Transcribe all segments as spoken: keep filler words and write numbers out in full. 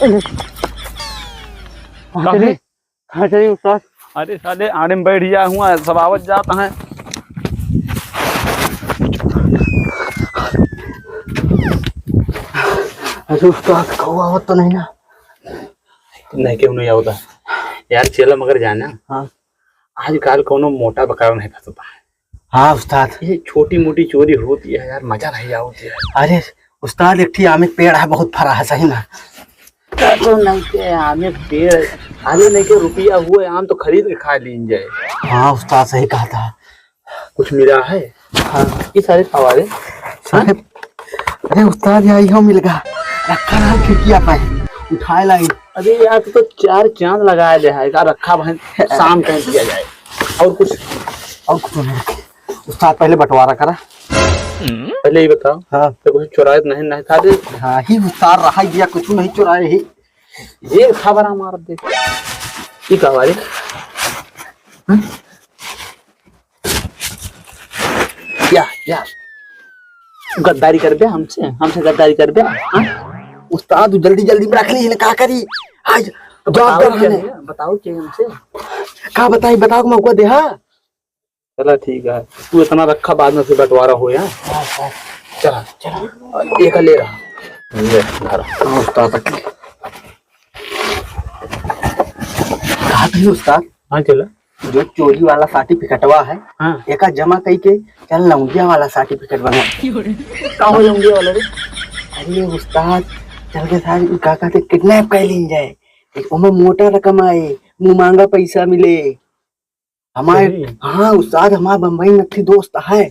कहाँ चली? कहाँ चली उस्ताद? अरे साले, आड़े में बैठ गया हुआ, सब आवत जात हैं। अरे उस्ताद, कहू आवत तो नहीं ना? नहीं, क्यों नहीं आवता? यार, चला मगर जाना। हाँ। आजकल कोनो मोटा बकरा नहीं फंसता है। हाँ उस्ताद। ये छोटी मोटी चोरी होती है यार, मजा नहीं आवत है। अरे उस्ताद, एक ठी आमे के पेड़ है, बहुत फरा है सही में। तो नहीं के आमे के पेड़, अरे नहीं के रुपया हुआ, आम तो खरीद के खा लीन जाए। हाँ उस्ताद, सही कहा था। कुछ मिला है? हाँ। ये सारे फवारे। सारे, अरे उस्ताद, यहाँ इहो मिल गया। रखा रहा खिड़किया पे, उठाए लाई। अरे यार, तू तो चार चांद लगाए दे है, का रखा भाई, शाम कहीं किया जाए। और कुछ? और कुछ नहीं। उस्ताद, पहले बंटवारा करा। पहले ये बताओ, हाँ। तो कुछ चुराए तो नहीं, नहीं था दे? हाँ, ही उस्ताद रहा ही दिया, कुछ नहीं चुराए ही। ये खबर हमारा देख। ये का वाले? हाँ? या, या। गद्दारी करबे हमसे, हमसे गद्दारी करबे, हाँ? उस्ताद, तू जल्दी जल्दी में रख ली, इन्हें का करी? आज जवाब बताओ दे क्या रहे। है, बताओ क्या हमसे? का बताई, बताओ, मौका दे, हाँ? चला ठीक है, तू इतना रखा, बाद में फिर बंटवारा हो, हाँ? हाँ, हाँ। चला, चला। एक ले रहा। ले, धरा। हाँ, उस्ताद, रख ले। कहा था उस्ताद? हाँ, चला। जो चोरी वाला सर्टिफिकेटवा है, हाँ। एका जमा कई के चल लौंडिया वाला सर्टिफिकेट बना। का हो लौंडिया वाला रे? अरे उस्ताद, चल के साथ उ का कहते किडनैप कर लीन जाए। एक ओमे मोटा रकम आए, मुँह मांगा पैसा मिले। हमारे, सही। हाँ उस्ताद, हमार बम्बई में एक ठी दोस्त है,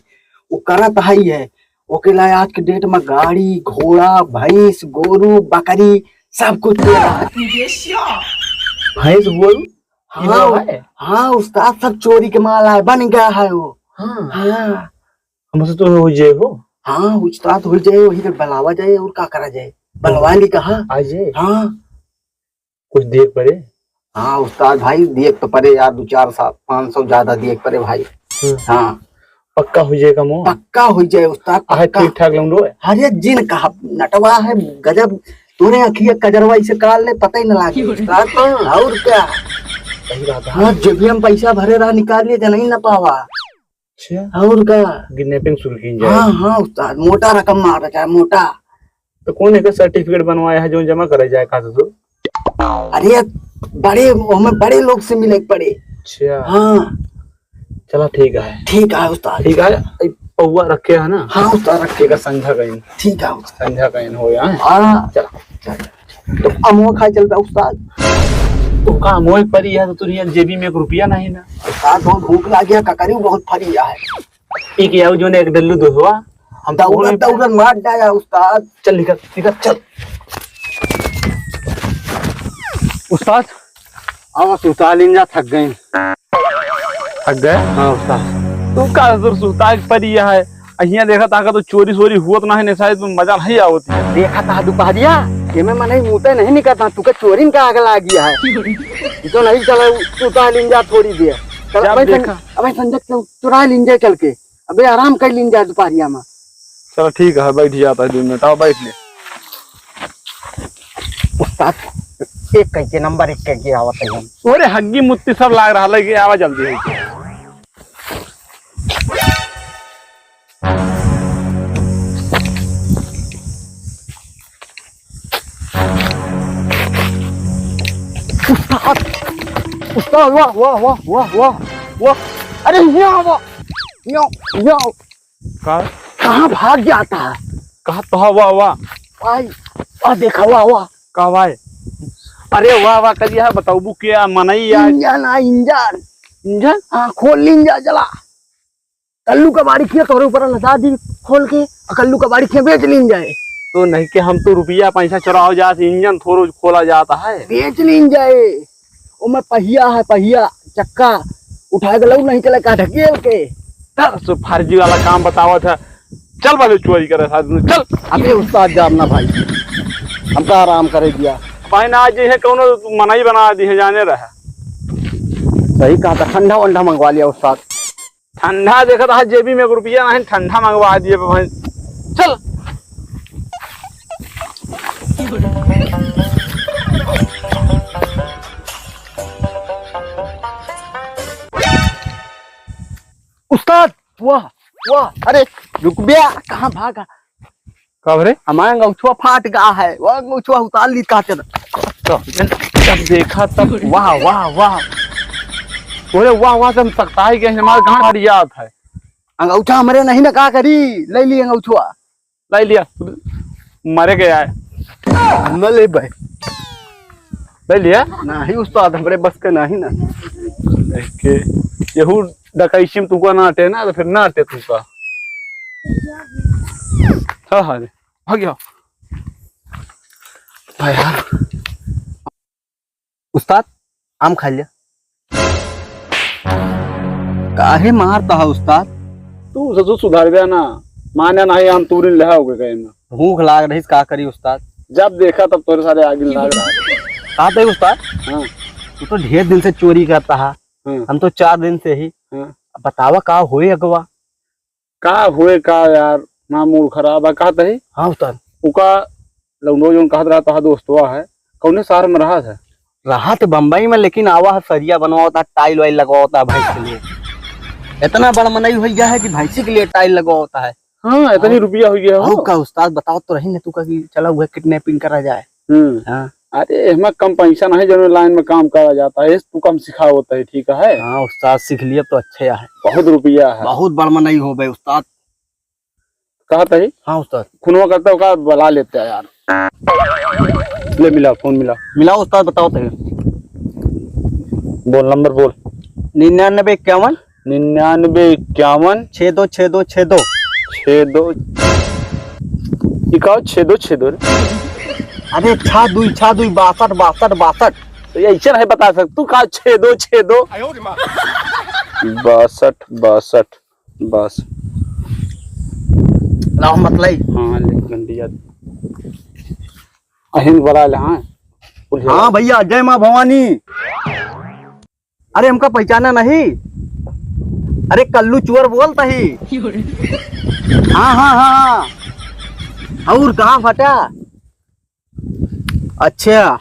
वो करत है ये। ओके लाए आज के डेट में गाड़ी, घोड़ा, भैंस, गोरू, बकरी, सब कुछ दे रहा है। भैंस, गोरू? हाँ, इधर है? हाँ उस्ताद, सब चोरी के माल है, बन गया है वो। हाँ। हाँ। हमसे तो हो जाए हो। हाँ उस्ताद, हो जाए, वही तक बलावा जाए और का करा जाए, बलवा ली कहा। आ जाए। हाँ। कुछ देख पड़े। हाँ उस्ताद भाई, देख तो पड़े यार, दो चार सौ, पाँच सौ ज्यादा देख पड़े भाई। हम्म। हाँ। पक्का हो जाए कमो? पक्का हो जाए उस्ताद, आहे पक्का। ठीक ठाक लौंडो है? अरे जिन कहा नटवा है, गजब। तोरे अखिया कजरवा इसे काल ले, पता ही न लागे उस्ताद। और क्या? सही बात है। हाँ, जेबिया में पैसा भरे रहा, निकाल लिए, जनई न पावा। अच्छा। और का? किडनैपिंग शुरू की जाए। हाँ, हाँ उस्ताद, मोटा रकम मार रखा है, मोटा। तो कौन एक सर्टिफिकेट बनवाया है जो जमा करे जाए खाते तो? अरे बड़े, हमें बड़े लोग से मिले के पड़े। अच्छा। हाँ। चला ठीक है। ठीक है उस्ताद। ठीक है, ई पौवा रखे है ना? हाँ उस्ताद, रखे। ठीक है, संझा कहीं। ठीक है उस्ताद। संझा कहीं हो यहाँ। हाँ। चला। चला। तो अमवा खाए चलता उस्ताद। तो का अमवा परी है तो तुरिया जेबी में एक रुपया नहीं ना। उस्ताद बहुत भूख लागी है, ककरी बहुत फरी है। एक याऊ जो ने एक डल्लू दो हुआ। हम दौड़त दौड़त मार डाया उस्ताद। चल निकल, निकल, चल। उस्ताद, आवा सुता लीन जा, थक गए। थक गए? हाँ उस्ताद। तू का सुर सुता के परी है? अहिया देखा ताका तो चोरी सोरी हुआ तो नहीं, शायद मजा नहीं आवत है। देखा था दोपहरिया, एमे मनई मुते नहीं निकलता, तू के चोरिन का आग लागी है। ये तो नहीं चला, सुता लीन जा थोड़ी देर। चल, जब अबे देखा। सं-, अबे संजय चल, चुरा लीन जा चल के। अबे आराम कर लीन जा दोपहरिया में। चलो ठीक है, बैठ जाता है दो मिनट, आओ बैठ ले। उस्ताद, एक कह के, नंबर एक कह के आवत है हम। तोरे हग्गी मुत्ती सब लाग रहा है कि आवा जल्दी है। उस्ताद, उस्ताद, वाह, वाह, वाह। अरे, यहाँ वाह, यहाँ, यहाँ। का? कहाँ भाग जाता है? कहा तो है, वाह, वाह। भाई, वाह, देखा, वाह, वाह। का भाई? अरे, वाह, वाह, करिया है, बताऊबू क्या, मनई यार। इंजन, हाँ, इंजन। इंजन? हाँ, खोल लीन जा, चला। कल्लू का बाड़ी किया तोरे ऊपर लदा दी खोल के, और कल्लू का बाड़ी किया बेच लीन जाए। तो नहीं के हम तो रुपया पैसा चुराओ जात, इंजन थोड़ो खोला जाता है। बेच लीन जाए, ओमे पहिया है, पहिया, चक्का, उठाए के लऊ नहीं चले का ढकेल के। सर, सो फर्जी वाला काम बतावत है। चल भाई चोरी करे साथ में, चल। अबे उस्ताद जाब ना भाई, हमका आराम करे दिया। भाई ना आज ये कौनो मनई बना दी है, जाने रहा। सही कहा था, ठंडा वंडा मंगवा लिया उस्ताद। ठंडा देखत हा जेबी में एक रुपया नहीं, ठंडा मंगवा दिए भाई। चल। उस्ताद, वाह, वाह, अरे, रुक बे, कहाँ भागा? का भरे? हमारा अंगौछवा फाट गया है, वो अंगौछवा उतार ली, कहाँ चल? तो जब देखा तब वाह, वाह, वाह। बोले, "वाह, वाह, तुम सकता है कि हमारे गांड फाट जात है।" अंगौछा हमरे नहीं ना, का करी? ले ली अंगौछवा। ले लिया, मरे गया है। न ले भाई। ले लिया? नहीं उस्ताद, हमरे बस के नहीं ना। देख के, यहू डकैची में तुमको ना अटे ना, तो फिर ना अटे तुमका। हाँ, हाँ, भाग जाओ। भाई यार। उस्ताद, आम खा लिया। काहे मारता है उस्ताद? तू ससुर सुधार गया ना, माने नहीं, आम तूरिन ले आओगे कहे ना। भूख लाग रही, का करी उस्ताद? जब देखा तब तोरे सारे आगे लाग रहा है। का तो उस्ताद? हाँ। तू तो ढेर दिन से चोरी करता है। हाँ। हम तो चार दिन से ही। हाँ। अब बतावा का होए अगवा? का होए का यार, ना मूड खराब है, कहत ही। हाँ उस्ताद। उका लौंडो जोन कहत रहा तहा दोस्तवा है, कौने शहर में रहत है? रहत बम्बई में, लेकिन आवा है सरिया बनवावता, टाइल वाइल लगवावता भैंस के लिए। इतना बड़ मनई हो गया है कि भैंसी के लिए टाइल लगवावता है। हाँ, इतनी और रुपया हो गया हो। और का उस्ताद, बताओ तो रही ना तू का कि चला हुआ किडनैपिंग करा जाए। हम्म। हाँ। अरे, एहमा कम पैसा नहीं, जौन लाइन में काम करा जाता है, तू कम सिखावत है, ठीक है? हाँ, उस्ताद, सीख लिया तो अच्छे है। बहुत रुपया है। बहुत बड़ मनई हो बे, उस्ताद। कहत है? हाँ, उस्ताद। फोनवा करता है, ओका बुला लेते हैं यार। ले, मिला, फोन मिला। मिला, उस्ताद, बताओ तो। बोल, नंबर बोल। निन्यानबे इक्यावन। निन्यानबे इक्यावन। छः दो छः दो छः दो। छः दो। ई का छः दो छः दो रे? अरे, छः दुई, छः दुई, बासठ, बासठ, बासठ। तो ये ऐसे नहीं बता सकत, तू का छः दो छः दो? बासठ, बासठ, बस। लाओ, मत लाई। हाँ, ले, गंडिया। अहिन बड़ा ले, हाँ। हाँ भैया, जय माँ भवानी। अरे, हमका पहचाना नहीं? अरे, कल्लू चोर बोलता ही। हाँ, हाँ, हाँ, हाँ। और कहाँ फटा? अच्छा,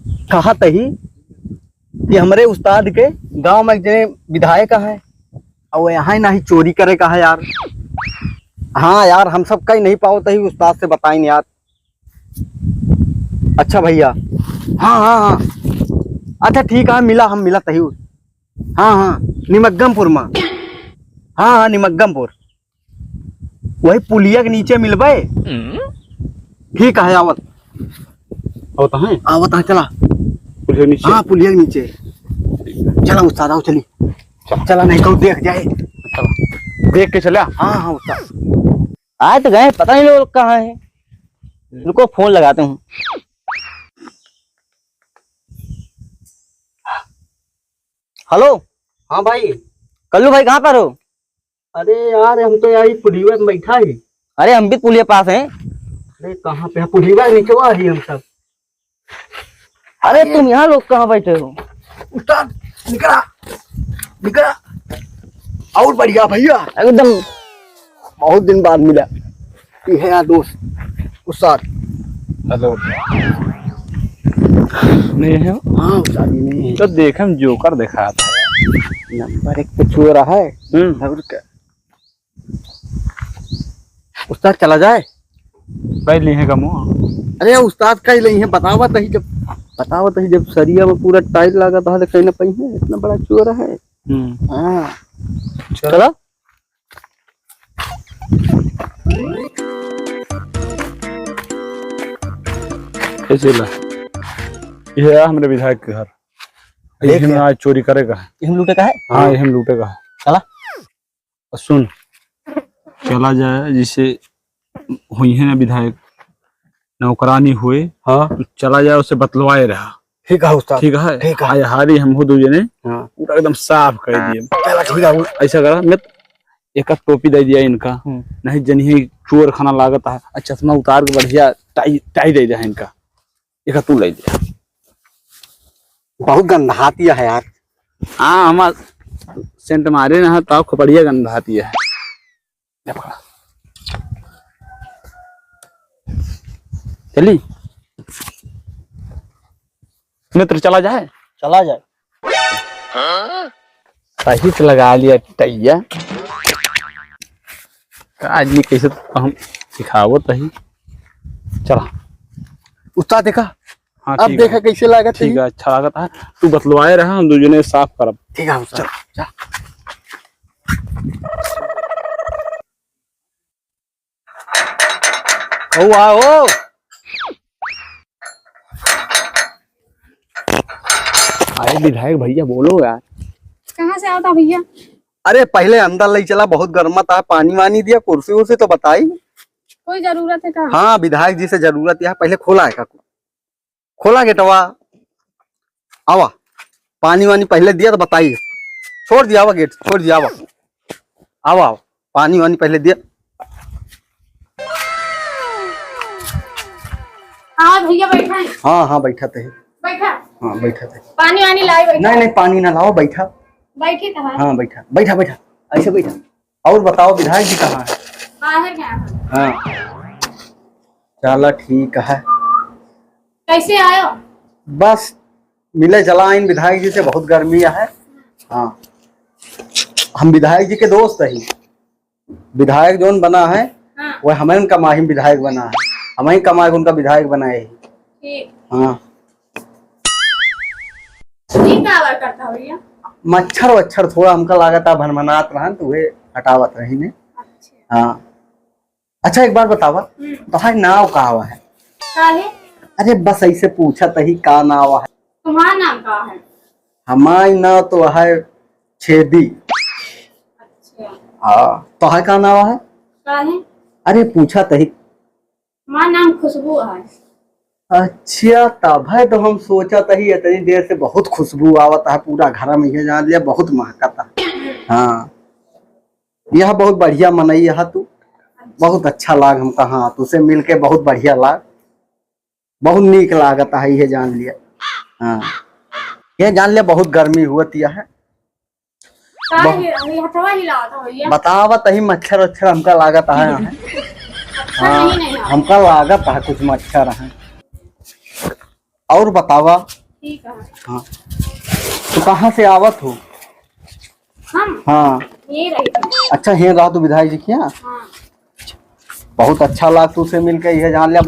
कहत ही कि हमरे उस्ताद के गांव में एक जने विधायक है, और यहाँ ही नहीं चोरी करे का है यार। हाँ यार, हम सब कहीं नहीं पावत ही, उस्ताद से बताइन यार। अच्छा भैया, हाँ, हाँ, हाँ, अच्छा ठीक है, मिला, हम मिला तही। हाँ, हाँ, निमग्गमपुर में। हाँ, हाँ, निमग्गमपुर। वही पुलिया के नीचे मिलबे। ठीक है, आवत। आवत है? आवत है, चला। पुलिया के नीचे? हाँ, पुलिया के नीचे। चला उस्ताद, आओ, चली। चल। चला, नहीं कहूँ देख जाए। चला। देख के चला। हाँ, हाँ, उस्ताद। आए तो गए, पता नहीं लोग कहाँ हैं। रुको, फोन लगाते हूँ। हेलो। हाँ भाई। कल्लू भाई, कहाँ पर हो? अरे यार, हम तो यही पुलिया में बैठा ही। अरे, हम भी पुलिया पास हैं। अरे, कहाँ पे है? पुलिया नीचे ही हम सब। अरे, तुम यहाँ लोग कहाँ बैठे हो? उस्ताद, निकला, निकला। और बढ़िया भैया। एकदम। बहुत दिन बाद मिला। ये है यार दोस्त, उस्ताद। हेलो। नहीं है? हाँ, उस्ताद, ये नहीं है। तो देखे में जोकर दिखात है। नंबर एक पे चोर है। हम्म। और क्या? उस्ताद, चला जाए? कई ली है कमो? अरे उस्ताद, कई ली है, बतावत ही जब, बतावत ही जब सरिया में पूरा टाइल लागत है तो कहीं ना कहीं है, इतना बड़ा चोर है। हम्म। हाँ। चला। कैसे ला? ये है हमरे विधायक के घर। देख यही में ले। आज चोरी करेगा। ये हम लूटे का है? हाँ, ये हम लूटे का है। चला। और सुन, चला जाए, जैसे हुई है ना विधायक, नौकरानी हुए, हाँ। तो चला जाए, उसे बतलवाए रहा। ठीक है उस्ताद। ठीक है? ठीक है। आज हारी हम हो दो जने, हाँ। पूरा एकदम साफ कर दिए। चला, ठीक है। ऐसा करा, मैं एक आध टोपी दे दिया इनका, हम्म। नहीं जनिए चोर खाना लागत है, और चश्मा उतार के बढ़िया टाई, टाई दे दिया इनका, एक आध तू ले दिया। बहुत गंधाती है यार। हाँ, हमार सेंट मारे ना, तो खोपड़िया गंधाती है। ले पकड़ा। चली मित्र, चला जाए। चला जाए। सही से लगा लिया टैया। का आदमी कैसे तो हम सिखावत रही। चला। उस्ताद देखा, हाँ, अब ठीक देखा है। कैसे लागत है। ठीक है, अच्छा लागत है। तू बतलवाए रहा, हम दू जने साफ करब। ठीक है उस्ताद। चल, चल। ओ आओ। अरे विधायक भैया बोलो यार। कहाँ से आवता भैया? अरे पहले अंदर ले चला, बहुत गर्मत है, पानी वानी दिया, कुर्सी उर्सी तो बताई। कोई जरूरत है का? हाँ, विधायक जी से जरूरत है, पहले खोला है का? खोला गेटवा, आवा, पानी वानी पहले दिया तो बताइए। छोड़ दिया, आवा गेट, छोड़ दिया, आवा, आवा, आवा, पानी वानी पहले दिया। हाँ भैया, बैठा है। हाँ, हाँ, बैठा ते। बैठा। हाँ, बैठा ते। पानी वानी लाई, बैठा। नहीं, नहीं, पानी ना लाओ, बैठा। बैठी तो है। हाँ, बैठा, बैठा, बैठा, ऐसे बैठा। और बताओ, विधायक जी कहाँ है? बाहर गया है। हाँ, चला ठीक है। कैसे आयो? बस मिले चला आइन विधायक जी से, बहुत गर्मी है। हाँ, हम विधायक जी के दोस्त ही। विधायक जौन बना है, हाँ। वह हमारे कमाई में विधायक बना है, हमारे कमाई उनका विधायक बनाए है। ठीक। हाँ। ये का आवाज करता हो भैया? मच्छर वच्छर थोड़ा हमका लागत है भनभनात रहन, तो वे हटावत रही ने। अच्छा। हाँ। अच्छा, एक बात बतावा, हम्म। तोहार नाव का हवा है? का है? अरे बस ऐसे पूछा तही का नाव है? तुम्हारा नाम का है? हमार नाव तो है छेदी। अच्छा। हाँ, तोहार का नाव है? का है? अरे पूछा तही। हमार नाम खुशबू है। अच्छा, तब है तो हम सोचा तही इतनी देर से बहुत खुशबू आवत है पूरा घर में, ये जान लिया बहुत महकत है। हाँ, यह बहुत बढ़िया मनई है तू, बहुत अच्छा लाग हमका। हाँ, तुसे मिलके बहुत बढ़िया लाग, बहुत नीक लागत है, ये जान लिया। हाँ, ये जान लिया बहुत गर्मी हुआ तिया है। का बहुत ये, ये हथवा हिलावत हो भैया? बतावा तही मच्छर वच्छर हमका लागत है। अच्छा, हाँ, नहीं, नहीं, हाँ। हमका लागत है कुछ मच्छर है। और बतावा। ठीक है। हाँ, तू कहाँ से आवत हो? हम? हाँ। ये रही थी। अच्छा, हें रहा तू विधायक जी के यहाँ? हाँ। बहुत अच्छा लाग तुसे मिलके, ये जान लिया।